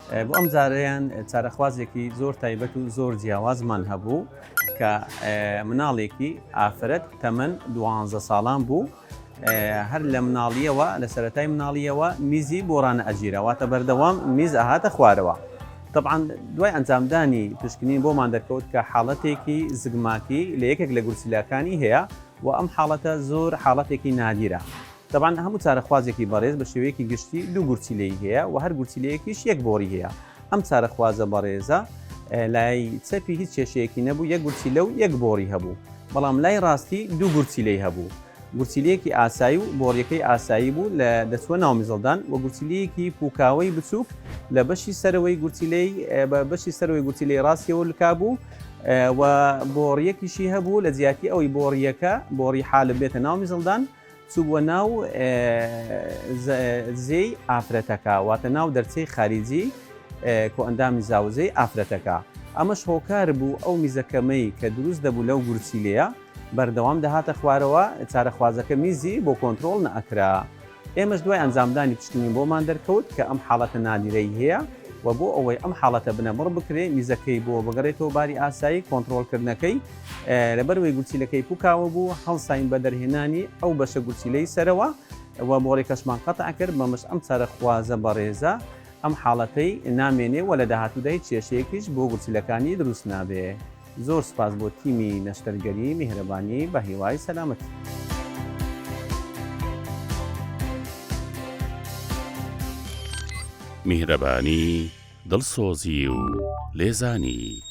بۆ ئەم جارەیان چارەخوازێکی زۆر تایبەت و زۆر جیاوازمان هەبوو کە مناڵێکی ئافرەت تەمەن دوانزە ساڵان بوو هەر لە مناڵیەوە لە سەرەتای مناڵیەوە میزی بۆ ڕانەئەگیرا واتە بەردەوام میز ئەهاتە خوارەوە طبعا دوای ئەنجامدانی پشکنین بۆمان دەرکەوت کە حاڵەتێکی زگماکی لە یەکێک لە گورچیلەکانی هەیە و ئەم حاڵەتە زۆر حاڵەتێکی نادیرە تەبعەن هەموو چارەخوازێکی بەڕێز بە شێوەیەکی گشتی دوو گورچیلەی هەیە و هەر گورچیلەیەکیش یەک بۆڕی هەیە. ئەم چارەخوازە بەڕێزە لای چەپی هیچ کێشەیەکی نەبوو، یەک گورچیلە و یەک بۆڕی هەبوو، بەڵام لای ڕاستی دوو گورچیلەی هەبوو. گورچیلەیەکی ئاسایی و بۆڕیەکەی ئاسایی بوو لە دەچووە ناو میزڵدان و گورچیلەیەکی پوکاوەی بچووک لە بەشی سەرەوەی گورچیلەی بە بەشی سەرەوەی گورچیلەی ڕاستیەوە لکابوو و بۆڕیەکیشی هەبوو لە جیاتی ئەوەی بۆڕیەکە بۆڕی حالب بێتە ناو میزڵدان چووبووە ناو زێی ئافرەتەکە واتە ناو دەرچەی خاریجی کۆئەندامی زاوزێی ئافرەتەکە ئەمەش هۆکار بوو ئەو میزەکەمەی کە دروست دەبوو لەو گورچیلەیە بەردەوام دەهاتە خوارەوە چارەخوازەکە میزی بۆ کۆنترۆڵ نەئەکرا. ئێمەش دوای ئەنجامدانی پشکنین بۆمان دەرکەوت کە ئەم حاڵەتە نادیرەی هەیە و بۆ ئەوەی ئەم حاڵەتە بنەبڕ بکرێ میزەکەی بۆ بگەڕێتەوە باری ئاسایی کۆنترۆڵکردنەکەی لەبەرئەوەی گورچیلەکەی پوکاوە بوو هەڵساین بە دەرهێنانی ئەو بەشە گورچیلەی سەرەوە و بۆڕیکەشمان قەتع کرد بەمەش ئەم چارەخوازە بەڕێزە ئەم حاڵەتەی نامێنێ و لە داهاتوودا هیچ کێشەیەکیش بۆ گورچیلەکانی دروست نابێ. زۆر سوپاس بۆ تیمی نەشتەرگەری میهرەبانی بە هیوای سەلامەتی. میهرەبانی، دڵسۆزی و لێزانی.